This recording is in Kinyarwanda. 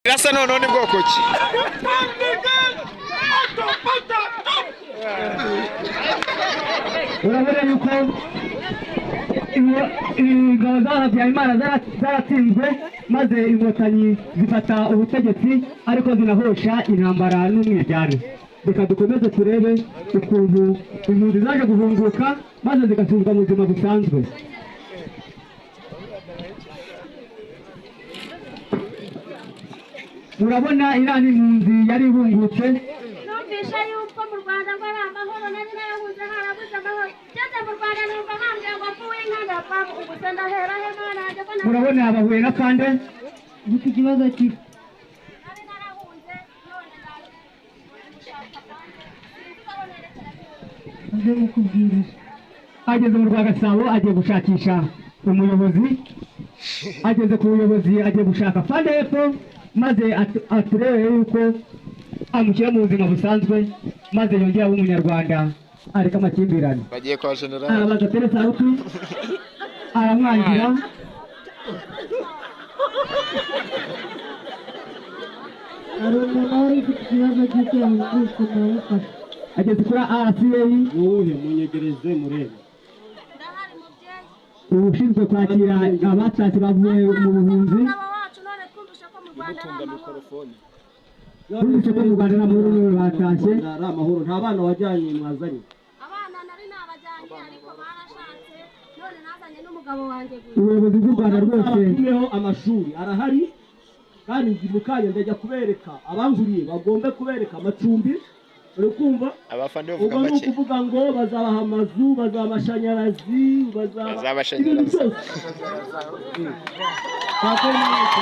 Irasa noneho ni bwoko ki? Urabona yuko ingabo za Habyarimana zaratsinzwe, maze Inkotanyi zifata ubutegetsi, ariko zinahosha intambara n'umwiryane. Reka dukomeze turebe ukuntu impunzi zaje guhunguka, maze zigasubizwa mu buzima busanzwe. Murabona iriya ni impunzi yari ihungutse. Numvisha yuko mu Rwanda ngo ari amahoro. Nari narabuze, harabuze amahoro. Ngeze mu Rwanda numva bambwira ngo mvuye inka ndapfa. Ubu se ndahera he, Mana yanjye, ko Murabona bahuye na kande. Ufite ikibazo ki? Nari narahunze, none ndaje gushaka kandi sinzi ko aho nerekera. Aze mukubwirira. Ageze mu rwa Gasabo, agiye gushakisha umuyobozi. Ageze ku buyobozi, agiye gushaka fande hepfo, maze aturebere yuko amushyira mu buzima busanzwe, maze yongere abe Umunyarwanda, areke amakimbirane. Bagiye kwa generali. Arabanza atere saruti, aramwangira. Hari umuntu wari ufite ikibazo cy'uko yahungutse, ndamufasha. Ageze kuri RCA. Wuhe? Munyegereze murebe. Ndahari, mubyeyi. Ushinzwe kwakira abatashye bavuye mu buhunzi. Umugabo wacu, none twumvishe ko mu Rwanda ari amahoro. Twumvise ko mu Rwanda nta mahoro, none batashye. Ari amahoro. Nta bana wajyanye mwazanye? Abana nari nabajyanye, ariko barashatse. None nazanye n'umugabo wanjye gusa. Ubuyobozi bw'u Rwanda rwose. Abatumeho amashuri arahari, kandi nzi mu kanya ndajya kubereka abanguriye, bagombe kubereka amacumbi. Uri kumva? Abafande bavuga Ubwo ni make. ukuvuga ngo bazabaha amazu, bazabaha amashanyarazi, bazabaha Bazabashanyarazi. ibintu byose.